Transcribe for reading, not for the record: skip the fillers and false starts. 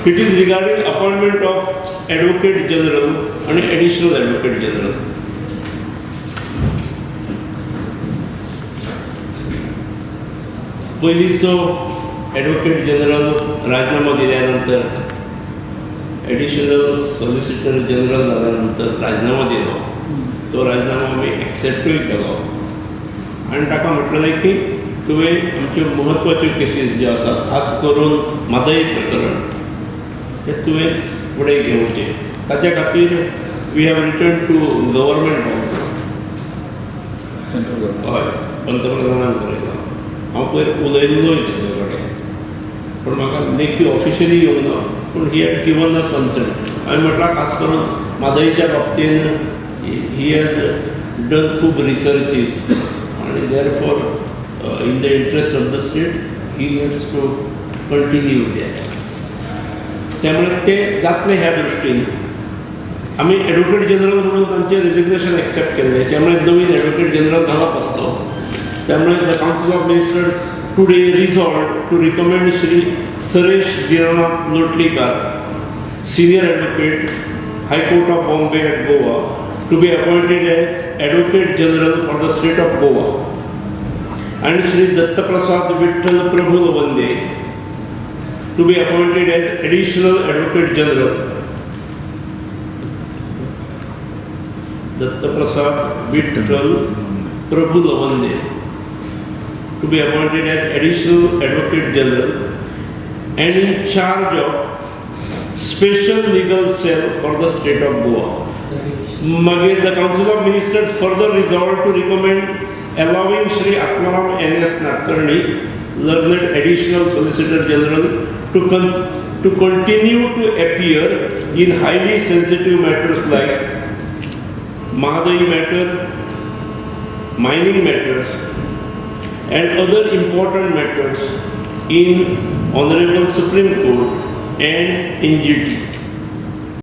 It is regarding appointment of Advocate General and Additional Advocate General. पयलींचो advocate general राजीनामो दिल्यानंतर additional solicitor general जाल्यानंतर राजीनामो दिलो. तो राजीनामो आमी एक्सेप्टूय केलो आनी ताका म्हटलें की तुवें आमच्यो म्हत्वाच्यो केसीस ज्यो आसात खास करून म्हादय प्रकरण ते तुवेंच फुडें घेवचें. ताच्या खातीर we have written to government also. Central government. हय, पंतप्रधानान बरयलां. हांव पयर उलयल्लोय तेजे कडेन, पूण म्हाका लेखी ऑफिशियली येवंक ना, पूण he had given a consent. हांवें म्हटलां खास करून म्हादयच्या बाबतीन he has done खूब रिसर्चीस आनी therefore in the interest of the state he needs to continue that. त्यामुळे ते जातले ह्या दृश्टीन आमी एडवोकेट जनरल म्हणून तांचें रेजिग्नेशन एक्सेप्ट केल्लें. त्यामुळे नवीन एडवोकेट जनरल घालप आसलो. त्यामुळे the council of ministers today resolved to recommend Shri Suresh Dinanath Lotlikar, senior advocate, High Court of Bombay at Goa, to be appointed as Advocate General for the state of Goa, and Shri Dattaprasad Vitthal Prabhu Lavande to be appointed as Additional Advocate General. Dattaprasad Vitthal Prabhu Lavande to be appointed as Additional Advocate General and in charge of Special Legal Cell for the state of Goa. Magir, the Council of Ministers further resolved to recommend allowing Shri Atmaram N.S. Nadkarni, learned Additional Solicitor General, to continue to appear in highly sensitive matters like Mahadai matter, mining matters, and other important matters in Honorable Supreme Court and NGT.